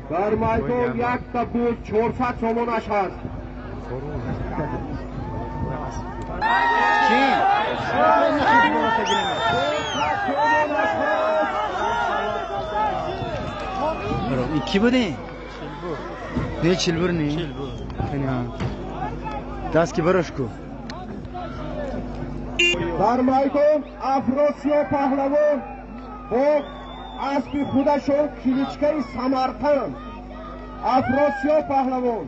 Дар майдон якта буз 400 сомонаш ҳаст. Ки? Ки буди? Не чилбур не? Даст ки барош ку. Дар майдон Афросиё паҳлавон бо аспи худашон киличкаи Самарқанд. Афросиё паҳлавон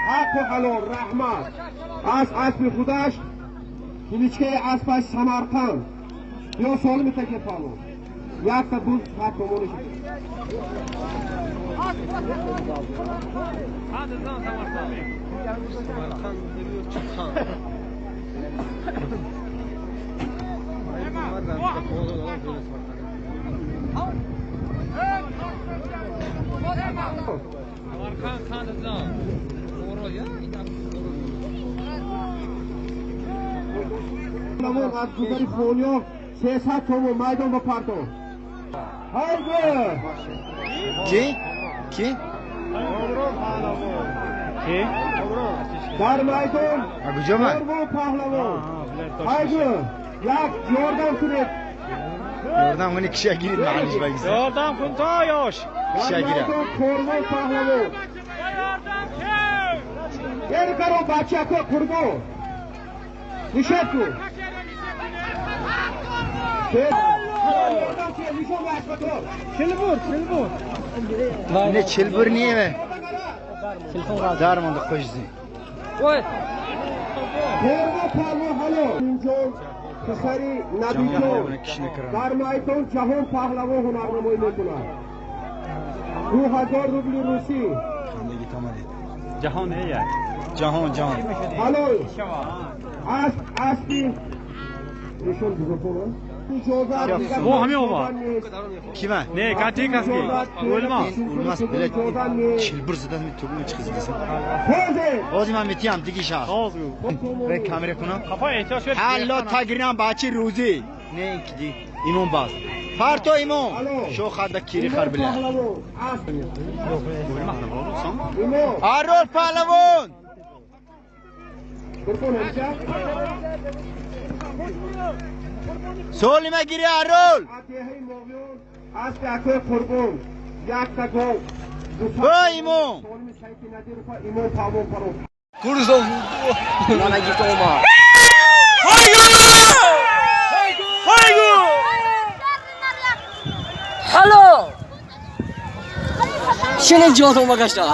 ҳаққу ҳалол раҳмат аз аспи худаш киличкаи аспаш Самарқанд. Ё солими таке паҳлавон. Якта буз сад сомонаш. Аз гузари Фолиёв 300 сомон майдон ба парто. Ҳайде! Ки? Ки? Ки? Дар майдон куҷо ман? Қурбон паҳлавон. Ҳайде! Як ёрдам кунед. Ёрдам кунед, киша гирид маҳаллиш багиса. Ёрдам кун то ёш. Киша гира. Қурбон паҳлавон. Ери каро бачако Қурбон. Нишон кун. Чилбур, чилбур. Не чилбур не. Дар монда хушзи. Ой. Қурбон паҳлавон ҳалол. Инҷо писари Набиҷон дар майдон Ҷаҳон паҳлавон ҳунарнамоӣ мекунад. 2000 рубли русӣ. Ҷаҳон не як. Ҷаҳон, ҷаҳон. Ҳалол. Асп, аспи нишон бузургон. Бо ҳамин ова. Ки ман? Не, кати каски. O'lmas. O'lmas, блядь. Чилбур задан ми тугми чиз десам. Ҳозир ман метиям диги шаҳр. Ҳозир. Бе камера кунам. Қафо эҳтиёҷ шуд. Ҳалло тагирам бачи рӯзӣ. Не ин ки имон бас. Парто имон. Шо хада кири хар бля. Арол паҳлавон. Солима гири Арол. Аспи акои Қурбон якта гол. О имон. Имон паҳлавон паро. Курзон. Мана гифт омад. Haygo! Ҳало! Шини ҷон омагашта.